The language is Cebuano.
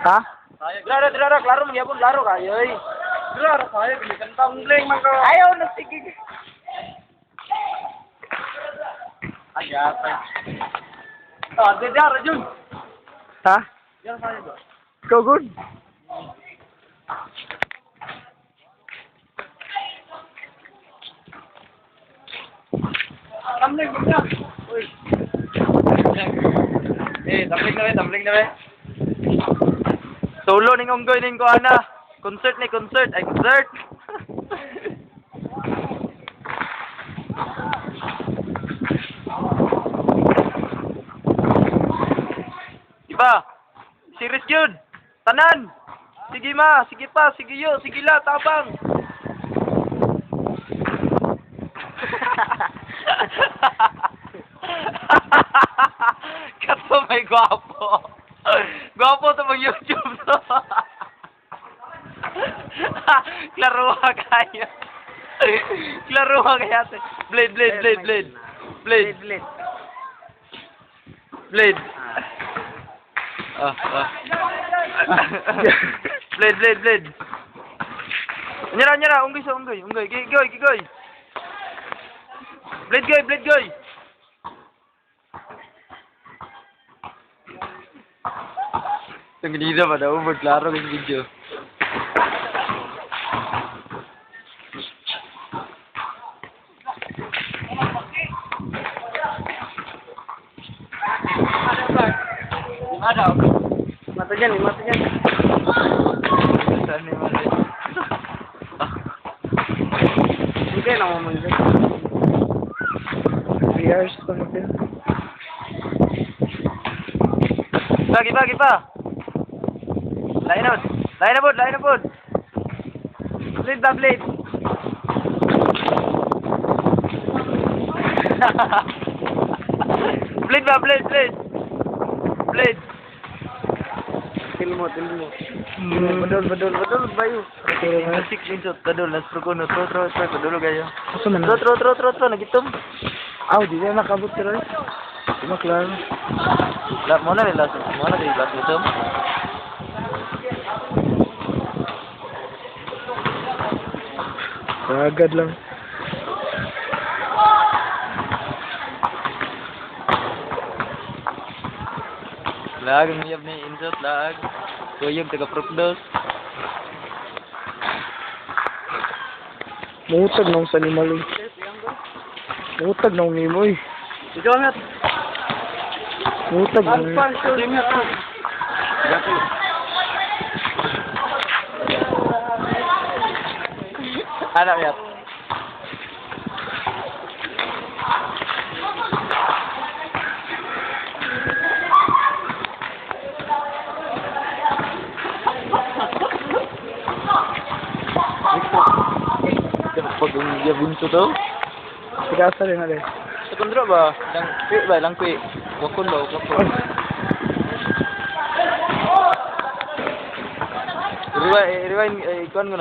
Ha? Dira, dira, klaro magyapon, klaro kayo eh. Dira, kayo, tumbling man ko. Ayaw na, sige. Ay, yatay. Ah, dira, Jun. Ha? Dira kayo ba? Go good. Tumbling mo niya. Uy. Eh, tumbling na, tumbling na. Solo ning unggoy ning ko ana. Concert ni concert, ay concert. Iba. Serious yun. Tanan. Sige ma, sige pa, sige yo, sige la, tabang. Kato may gwapo. Gwapo to mag YouTube to. Klaruha kayo. Klaruha kaya. Blade, blade, blade, blade. Blade, Blade. Blade. Ah, ah. Blade, blade, blade. Nyara, nyara, unggoy sa unggoy, unggoy. Gigoy, gigoy. Blade goy, blade goy. Ang ganina pa daw, magklaro ng video. Mata dyan, mata dyan. Saan ni Mali? Hindi na mo man dyan. 3 hours pa mo din. Bagi, bagi pa. Lain na, lain na pod, lain na pod. Blade ba, blade? Blade ba, blade, blade. Blade. Til mo, til mo. Badol, badol, badol, bayo. Six insot, kadol, nas pro kono, tro, tro, tro, kadolo kayo. Asa man Tro, tro, tro, tro, tro, nagitom. Aw, di na nakabot sila. Di ba klaro? La, mo na rin last, mo na rin last itom. Agad lang. Lag, ang iyab ni insot, lag. Kuyog, taga prokdos. Mutag na sa animal eh. Mutag na nimo eh. Ikaw nga. Mutag na nimo. Anak ya. Pag ang bunso to. Sigasa rin na Sa kondro ba? Lang kwi ba? Lang kwi. Wakon ba? Wakon. Rewind, rewind, eh, ikuan ko na.